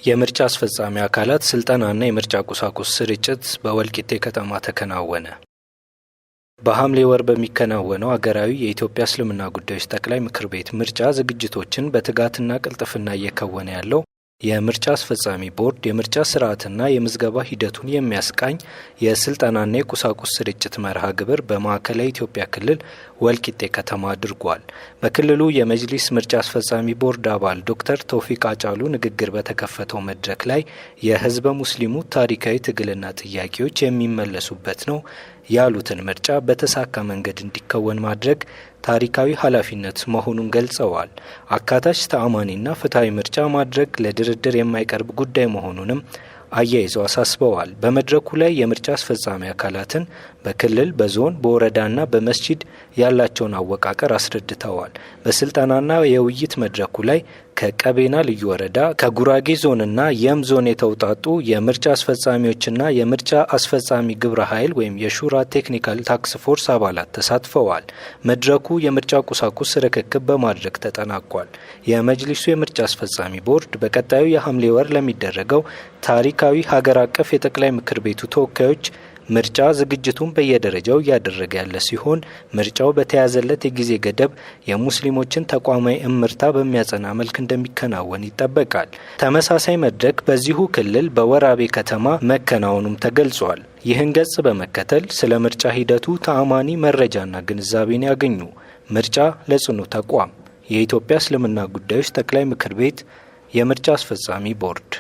የምርጫ አስፈጻሚ አካላት ስልጠናና የምርጫ ቁሳቁስ ስርጭት በወልቂጤ ከተማ ተከናወነ። በሐምሌ ወር በሚከናወነው አገራዊ የኢትዮጵያ እስልምና ጉዳዮች ጠቅላይ ምክር ቤት ምርጫ ዝግጅቶችን በትጋትና ቅልጥፍና እየከወነ ያለው የምርጫ አስፈጻሚ ቦርድ የምርጫ ስርዓትና የምዝገባ ሂደቱን የሚያስቃኝ የስልጠናና የቁሳቁስ ስርጭት መርሃ ግብር በማዕከላዊ ኢትዮጵያ ክልል ወልቂጤ ከተማ አድርጓል። በክልሉ የመጅሊስ ምርጫ አስፈጻሚ ቦርድ አባል ዶክተር ተውፊቅ አጫሉ ንግግር በተከፈተው መድረክ ላይ የህዝበ ሙስሊሙ ታሪካዊ ትግልና ጥያቄዎች የሚመለሱበት ነው ያሉትን ምርጫ በተሳካ መንገድ እንዲከወን ማድረግ ታሪካዊ ኃላፊነት መሆኑን ገልጸዋል። አካታች፣ ተአማኒና ፍትሐዊ ምርጫ ማድረግ ለድርድር የማይቀርብ ጉዳይ መሆኑንም አያይዘው አሳስበዋል። በመድረኩ ላይ የምርጫ አስፈጻሚ አካላትን በክልል፣ በዞን፣ በወረዳና በመስጂድ ያላቸውን አወቃቀር አስረድተዋል። በስልጠናና የውይይት መድረኩ ላይ ከቀቤና ልዩ ወረዳ፣ ከጉራጌ ዞንና የም ዞን የተውጣጡ የምርጫ አስፈጻሚዎችና የምርጫ አስፈጻሚ ግብረ ኃይል ወይም የሹራ technical task force አባላት ተሳትፈዋል። መድረኩ የምርጫ ቁሳቁስ ርክክብ በማድረግ ተጠናቋል። የመጅሊሱ የምርጫ አስፈጻሚ ቦርድ በቀጣዩ የሐምሌ ወር ለሚደረገው ታሪካዊ ሀገር አቀፍ የጠቅላይ ምክር ቤቱ ተወካዮች ምርጫ ዝግጅቱን በየደረጃው እያደረገ ያለ ሲሆን፣ ምርጫው በተያዘለት የጊዜ ገደብ የሙስሊሞችን ተቋማዊ እምርታ በሚያጸና መልክ እንደሚከናወን ይጠበቃል። ተመሳሳይ መድረክ በዚሁ ክልል በወራቤ ከተማ መከናወኑም ተገልጿል። ይህን ገጽ በመከተል ስለ ምርጫ ሂደቱ ተአማኒ መረጃና ግንዛቤን ያገኙ። ምርጫ ለጽኑ ተቋም። የኢትዮጵያ እስልምና ጉዳዮች ጠቅላይ ምክር ቤት የምርጫ አስፈጻሚ ቦርድ።